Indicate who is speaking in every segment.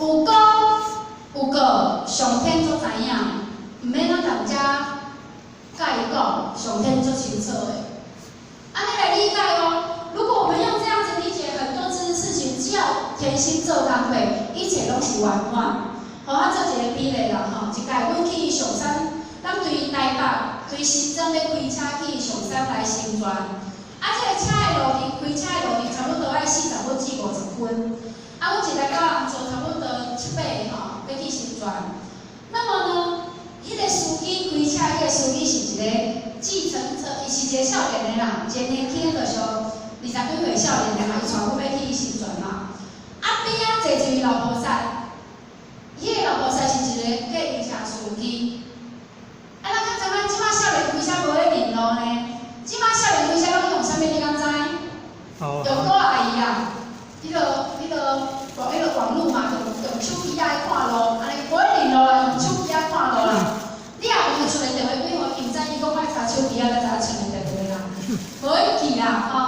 Speaker 1: 有講有告，上天足知影，毋免咱踮遮共伊講，上天足清楚的。按呢來理解哦。如果我們用這樣子理解很多這事情，只要甜心做工課，一切攏是圓滿。予我做一個比例啦吼，一擺阮去上山，咱對台北、對新莊欲開車去上山來成全。啊，這個車的路程，開車的路程差不多愛40分至50分。啊，阮一日到暗做差不多七八个吼，欲去成全。那麼呢，彼個司機開車，彼個司機是一個計程車，伊是一個少年的啦，一個年輕的，就是二十幾歲少年的嘛，伊帶阮欲去成全嘛。啊，邊仔坐一位老菩薩，彼個老菩薩是一個計程車司機。啊，咱敢知影這馬少年開車無咧認路呢？這馬少年開車攏用啥物？你敢知？用古阿姨啊，彼個網路嘛，用手機仔看路，按呢無咧認路啦，用手機仔看路啦。你也有出個電話幾予伊，毋知伊講愛查手機仔，才知影出個電話啦，無咧記啦吼。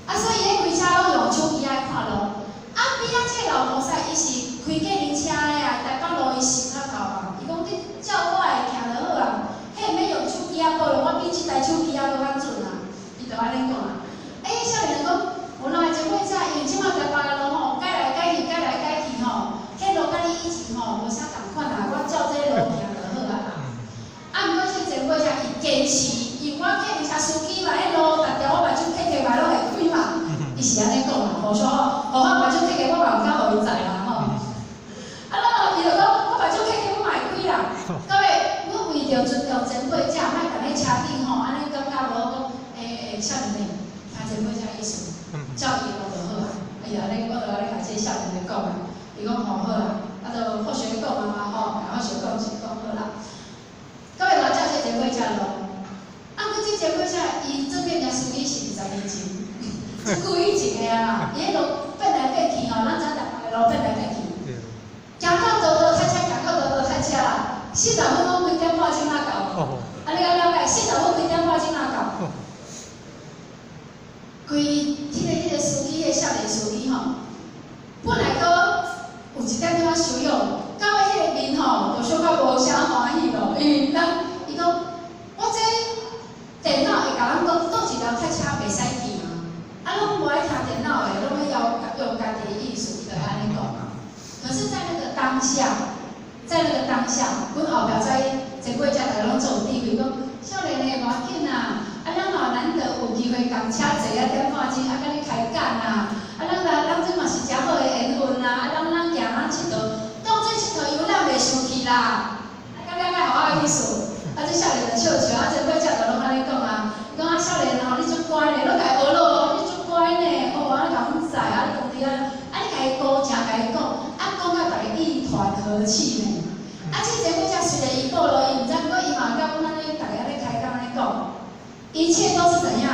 Speaker 1: 啊，所以咧開車攏用手機仔看路。啊，邊仔這個老菩薩伊是開計程車的啊，台北路伊熟較透啊。伊講你照我的行就好啊，彼毋免用手機仔報路，我比這台手機仔閣較準啊。伊就按呢講啊。欸，少年人講，有哪會前尾車，因為這馬台北的路吼，改來改去，改來改去吼，彼路佮你以前吼無啥仝款啊，我照這路行就好啊啦。啊，毋過這個前尾車伊堅持，因為我計程車司機嘛，彼路逐條我目睭開開嘛攏會開嘛。伊是按呢講啦，無錯吼，予我目睭開開，我嘛毋敢予伊載啦吼。啊，然後伊就講，我目睭開開，我嘛會開啦。到尾，阮為著尊重前輩者，莫佇咧車頂吼，按呢感覺無好講，欸欸，少年的，聽前輩者意思，照伊路就好啊。哎呀，咧我就按呢共這個少年的講啊，伊講吼好啦，啊，就好相講啊嘛吼，好相講是講好啦。到尾就照這前輩者路，啊，毋過這前輩者伊做計程車司機是20年前，足久以前的啊啦，伊彼路變來變去吼，咱知台北的路變來變去。行到倒倒塞車，行到倒倒塞車啦，四十分鐘幾點半鐘仔到？啊，你敢了解？四十分幾點半鐘仔到？規彼個司機，彼個少年司機吼，本來閣有一點點仔修養，到尾彼個面吼，就小可無啥歡喜咯，因為咱伊講，我這電腦會共咱講佗一條塞車袂使去嘛，啊，攏無愛聽電腦的，攏欲要用家己的意思，伊就按呢講嘛。可是，在那個當下，在那個當下，阮後壁在前輩者逐家攏足有智慧，講少年的無要緊啦，啊，咱嘛難得有機會仝車坐一點半鐘，啊，佮你開講啊，啊，咱來咱這嘛是誠好的緣分啊，啊，咱咱行咱𨑨迌，當做𨑨迌遊咱袂生氣啦，啊，敢了解予我的意思？啊，這少年就笑笑，啊，前輩者就攏按呢講啊，伊講啊，少年吼，你足乖呢，攏共伊學咯，你足乖呢，哦，啊，你共阮載，啊，你講佇遐，啊，你共伊鼓聲，共伊講，啊，講甲逐家一團和氣呢。啊，這前輩者雖然伊報路，伊毋知，毋過伊嘛共阮按呢，逐家按呢開講按呢講，一切都是怎樣？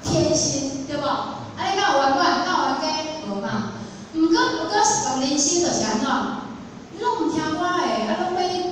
Speaker 1: 天心，對無？啊，你敢有冤枉？敢有冤家？無嘛。毋過，毋過，是講人生就是按怎？你攏毋聽我的，啊，攏欲